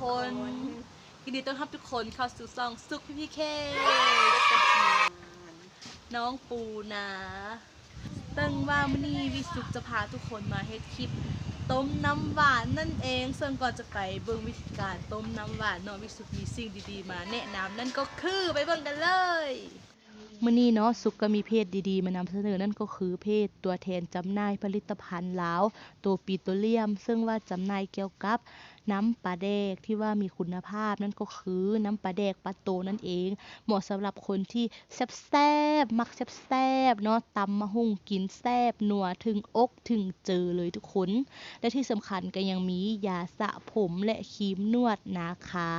ຄົນ ຍິນດີຕ້ອນຮັບທຸກຄົນເຂົ້າສູ່ຊ່ອງສຸກ ພີພີເຄ ນ້ອງປູນາ. ເຊິ່ງວ່າມື້ນີ້ວິສຸກຈະພາທຸກຄົນມາເຮັດຄລິບຕົ້ມນ້ຳຫວານນັ້ນເອງ. ເຊິ່ງກ່ອນຈະໄປເບິ່ງວິທີການຕົ້ມນ້ຳຫວານເນາະ, ວິສຸກມີສິ່ງດີໆມາແນະນຳ, ນັ້ນກໍຄື ໄປເບິ່ງກັນເລີຍ. ມື້ນີ້ເນາະ ສຸກກໍມີເພຈດີໆມານຳສະເໜີ, ນັ້ນກໍຄືເພຈຕົວແທນຈຳໜ່າຍຜະລິດຕະພັນລາວ ໂຕປີໂຕລຽມ, ເຊິ່ງວ່າຈຳໜ່າຍກ່ຽວກັບນ້ຳປາແດກທີ່ວ່າມີຄຸນນະພາບ, ນັ້ນກໍຄືນ້ຳປາແດກປາໂຕນັ້ນເອງ. ເໝາະສຳລັບຄົນທີ່ແຊບໆ ມັກແຊບໆເນາະ, ຕຳໝາກຫຸ່ງກິນແຊບນົວເຖິງອົກເຖິງເຈີເລີຍທຸກຄົນ. ແລະທີ່ສຳຄັນກໍຍັງມີຢາສະຜົມ ແລະ ຄຣີມນວດນາຄາ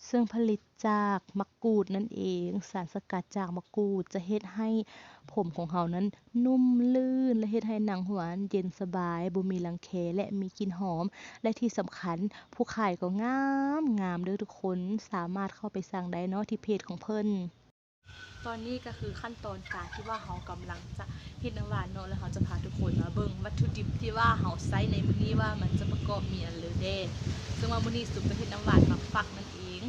ເຊິ່ງຜະລິດຈາກໝາກກູດນັ້ນເອງ. ສານສະກັດຈາກໝາກກູດຈະເຮັດໃຫ້ຜົມຂອງເຮົານັ້ນນຸ້ມລື່ນ ແລະ ເຮັດໃຫ້ໜັງຫົວເຢັນສະບາຍ, ບໍ່ມີລັງແຄ ແລະ ມີກິ່ນຫອມ. ແລະ ທີ່ສຳຄັນ ຜູ້ຂາຍກໍງາມໆເດີທຸກຄົນ, ສາມາດເຂົ້າໄປສັ່ງໄດ້ເນາະ ທີ່ເພຈຂອງເພິ່ນ. ຕອນນີ້ກໍຄືຂັ້ນຕອນການທີ່ວ່າເຮົາກຳລັງຈະເຮັດນ້ຳຫວານເນາະ, ແລ້ວເຮົາຈະພາທຸກຄົນມາເບິ່ງວັດຖຸດິບທີ່ວ່າເຮົາໃຊ້ໃນມື້ນີ້ວ່າມັນຈະປະກອບມີອັນເລີແດ່. ເຊິ່ງວ່າມື້ນີ້ສຸກຈະເຮັດນ້ຳຫວານໝາກຟັກນັ້ນເອງ.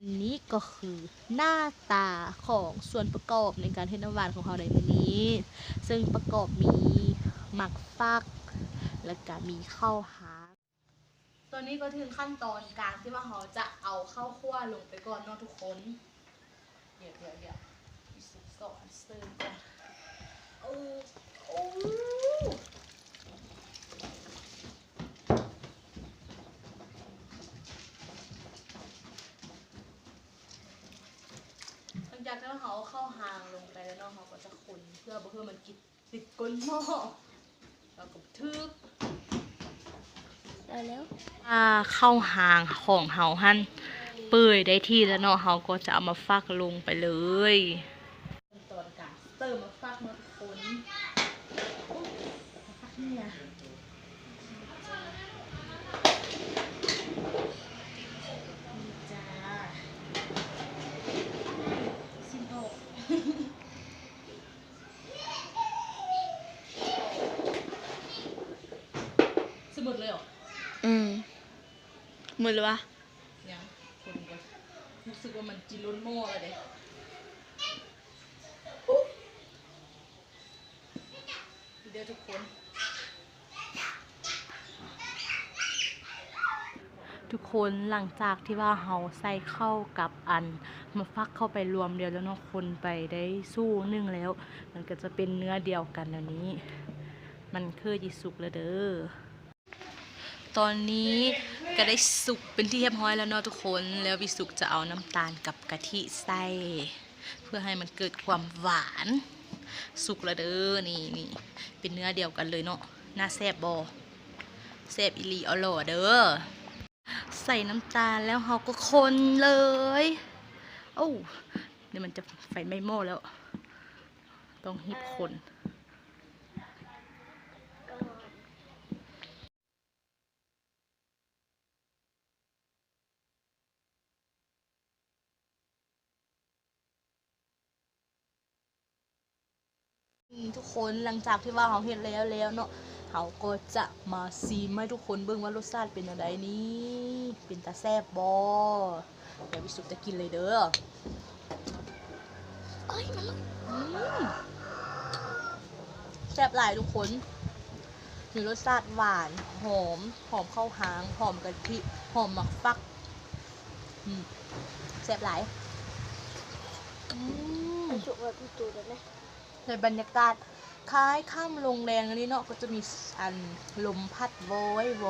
ອັນນີ້ກໍຄືໜ້າຕາຂອງສ່ວນປະກອບໃນການເຮັດນ້ຳຫວານຂອງເຮົາໃນມື້ນີ້, ເຊິ່ງປະກອບມີໝາກຟັກ ແລ້ວກະມີເຂົ້າຫາງ. ຕອນນີ້ກໍເຖິງຂັ້ນຕອນການທີ່ວ່າເຮົາຈະເອົາເຂົ້າຂົ້ວລົງໄປກ່ອນເນາະທຸກຄົນ. ດຽວໆໆ ອີສຸກສອນເສີມກ່ອນ. ໂອ້ ໂອ້ ຫຼັງຈາກທີ່ວ່າເຮົາເອົາເຂົ້າຫາງລົງໄປແລ້ວເນາະ, ເຮົາກໍຈະຄົນເພື່ອບໍ່ໃຫ້ມັນຕິດ ຕິດກົ້ນໝໍ້ ແລ້ວກໍຖືກ ໄດ້ແລ້ວ. ຖ້າເຂົ້າຫາງຂອງເຮົາຫັ້ນເປື່ອຍໄດ້ທີ່ແລ້ວເນາະ, ເຮົາກໍຈະເອົາໝາກຟັກລົງໄປເລີຍ. ຂັ້ນຕອນການເສີມໝາກຟັກເນາະທຸກຄົນ. ໝາກຟັກເໜືອ ນີ້ຈ້າ ຊິມອອກ. ຊິໝົດເລີຍເຫາະ? ອືມ ໝົດແລ້ວຫວາ? ຍັງ ຄົນກ່ອນ ຮູ້ສຶກວ່າມັນຊິລົ້ນໝໍ້ແລ້ວເດ້. ເດີທຸກຄົນ ທຸກຄົນ ຫຼັງຈາກທີ່ວ່າເຮົາໃສ່ເຂົ້າກັບອັນໝາກຟັກເຂົ້າໄປລວມດຽວແລ້ວເນາະ, ຄົນໄປໄດ້ສູ່ໜຶ່ງແລ້ວ ມັນກໍຈະເປັນເນື້ອດຽວກັນແນວນີ້. ມັນຄືຊິສຸກແລ້ວເດີ. ຕອນນີ້ກໍໄດ້ສຸກເປັນທີ່ຮຽບຮ້ອຍແລ້ວເນາະທຸກຄົນ, ແລ້ວວິສຸກຈະເອົານ້ຳຕານກັບກະທິໃສ່ ເພື່ອໃຫ້ມັນເກີດຄວາມຫວານ. ສຸກແລ້ວເດີ ນີ້ ນີ້ ເປັນເນື້ອດຽວກັນເລີຍເນາະ. ໜ້າແຊບບໍ່? ແຊບອີ່ຫຼີ ອໍຫຼໍ່ເດີ. ໃສ່ນ້ຳຕານແລ້ວເຮົາກໍຄົນເລີຍ. ໂອ້ ດຽວມັນຈະໄຟໄໝ້ໝໍ້ແລ້ວ ຕ້ອງຮີບຄົນ. ອືມ ທຸກຄົນ ຫຼັງຈາກທີ່ວ່າເຮົາເຮັດແລ້ວແລ້ວເນາະ ເຮົາກໍຈະມາຊີມໃຫ້ທຸກຄົນເບິ່ງວ່າລົດຊາດເປັນແນວໃດນີ້. ເປັນຕາແຊບບໍ່? ດຽວວິສຸກຈະກິນເລີຍເດີ. ເອີຍ ມາເລີຍ. ອືມ ແຊບຫຼາຍທຸກຄົນ, ມີລົດຊາດຫວານ ຫອມ ຫອມເຂົ້າຫາງ ຫອມກະທິ ຫອມໝາກຟັກ. ອືມ ແຊບຫຼາຍ. ອືມ ໃນບັນຍາກາດຄ້າຍຄ່ຳລົງແລງອັນນີ້ເນາະ ກໍຈະມີອັນລົມພັດວ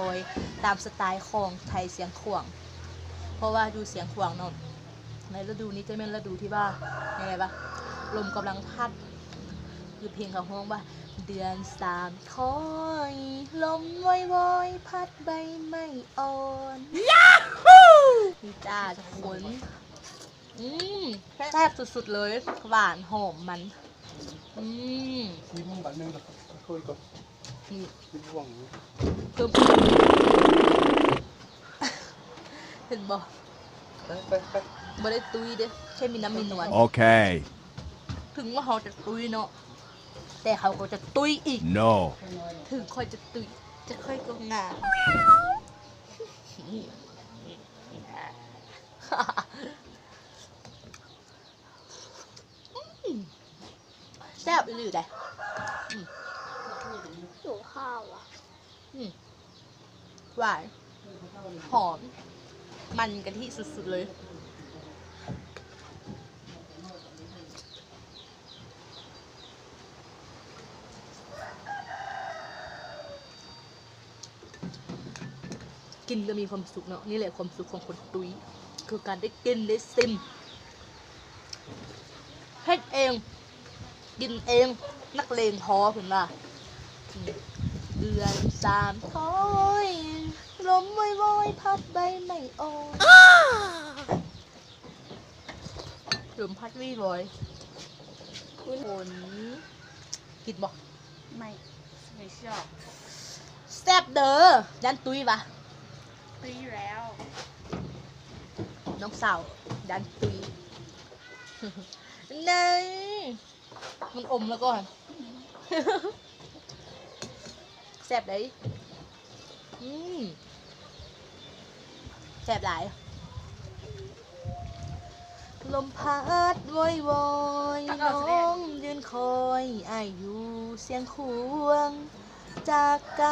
ອຍໆ ຕາມສະໄຕຂອງໄທຊຽງຂວາງ ເພາະວ່າຢູ່ຊຽງຂວາງເນາະ ໃນລະດູນີ້ຈະແມ່ນລະດູທີ່ວ່າ ຍັງໄງວະ ລົມກຳລັງພັດ ຄືເພງເຂົາຮ້ອງວ່າ ເດືອນສາມຄອຍ ລົມວອຍໆ ພັດໃບໄມ້ອ່ອນ. ນີ້ຈ້າທຸກຄົນ. ອືມ ແຊບສຸດໆເລີຍ ຫວານຫອມມັນ. ອືມ ຊີມມັນບາດໜຶ່ງ ຄ່ອຍກໍ ນີ້ ຊີມຫວ່າງ ເຫັນບໍ່? ໄປ ໄປ ໄປ ບໍ່ໄດ້ຕຸ້ຍເດ້ ແຄ່ມີນ້ຳມີນວນ. ໂອເຄ ເຖິງວ່າເຮົາຈະຕຸ້ຍເນາະ ແຕ່ເຮົາກໍຈະຕຸ້ຍອີກ. ເຖິງຂ້ອຍຈະຕຸ້ຍ ຈະຄ່ອຍກົ້ມໜ້າ. ແຊບອີ່ຫຼີໃດ໋. ຫິວຂ້າວອະ. ຫວານ ຫອມ ມັນກະທິສຸດໆເລີຍ. ກິນກໍມີຄວາມສຸກເນາະ. ນີ້ແຫຼະຄວາມສຸກຂອງຄົນຕຸ້ຍ ຄືການໄດ້ກິນໄດ້ຊິມ. ເຮັດເອງ ກິນເອງ ນັກເລງພໍເພິ່ນວ່າ. ເດືອນສາມຖອຍ ລົມວອຍໆ ພັດໃບໄມ້ອ່ອນ. ລົມພັດວີວອຍ ຝົນ ກິນບໍ່? ໄມ່ ໄມ່ຊອບ. ແຊບເດີ. ຢ້ານຕຸ້ຍຫວາ? ຕຸ້ຍແລ້ວ ນ້ອງສາວຢ້ານຕຸ້ຍ. ໃນ ມັນອົມແລ້ວກໍ ແຊບໃດ໋. ອືມ ແຊບຫຼາຍ. ລົມພັດວອຍໆ ນ້ອງຢືນຄອຍ ອ້າຍຢູ່ຊຽງຂວາງ ຈາກໄກ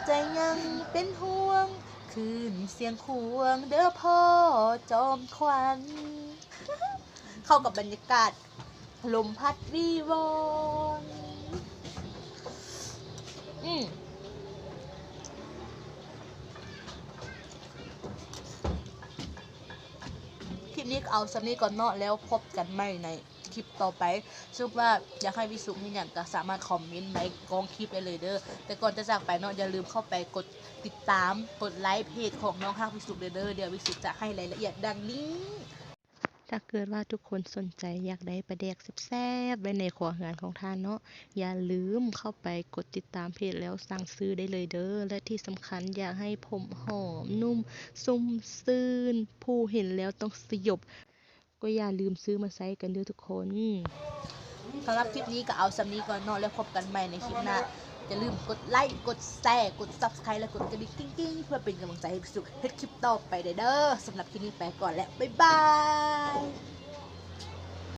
ໃຈຍັງເປັນຫ່ວງ ຄືນຊຽງຂວາງເດີພໍ່ຈອມຂວັນ. ເຂົ້າກັບບັນຍາກາດ ລົມພັດວີວອຍ. ອືມ ຄລິບນີ້ກໍເອົາສ່ຳນີ້ກ່ອນເນາະ ແລ້ວພົບກັນໃໝ່ໃນຄລິບຕໍ່ໄປ. ສົມມຸດວ່າຢາກໃຫ້ວິສຸເຮັດຫຍັງ ກໍສາມາດຄອມເມັນໃນກ້ອງຄລິບໄດ້ເລີຍເດີ. ແຕ່ກ່ອນຈະຈາກໄປເນາະ ຢ່າລືມເຂົ້າໄປກົດຕິດຕາມ ກົດໄລເພຈຂອງນ້ອງຮັກວິສຸເດີ. ດຽວວິສຸຈະໃຫ້ລາຍລະອຽດດັ່ງນີ້. ຖ້າເກີດວ່າທຸກຄົນສົນໃຈຢາກໄດ້ປາແດກແຊບໆໄວ້ໃນຄົວເຮືອນຂອງທ່ານເນາະ, ຢ່າລືມເຂົ້າໄປກົດຕິດຕາມເພຈແລ້ວສັ່ງຊື້ໄດ້ເລີຍເດີ. ແລະທີ່ສຳຄັນຢາກໃຫ້ຜົມຫອມນຸ່ມຊຸ່ມຊື່ນ, ຜູ້ເຫັນແລ້ວຕ້ອງສະຫຍົບ, ກໍຢ່າລືມຊື້ມາໃຊ້ກັນເດີທຸກຄົນ. ສຳລັບຄລິບນີ້ກໍເອົາສ່ຳນີ້ກ່ອນເນາະ ແລ້ວພົບກັນໃໝ່ໃນຄລິບໜ້າ. ຢ່າລືມກົດໄລ, ກົດແຊ, ກົດ Subscribe ແລະກົດກະດິ່ງກິ້ງໆ ເພື່ອເປັນກຳລັງໃຈໃຫ້ວິສຸເຮັດຄລິບຕໍ່ໄປໄດ້ເດີ. ສຳລັບຄລິບນີ້ໄປກ່ອນ ແລະ ບາຍບາຍ.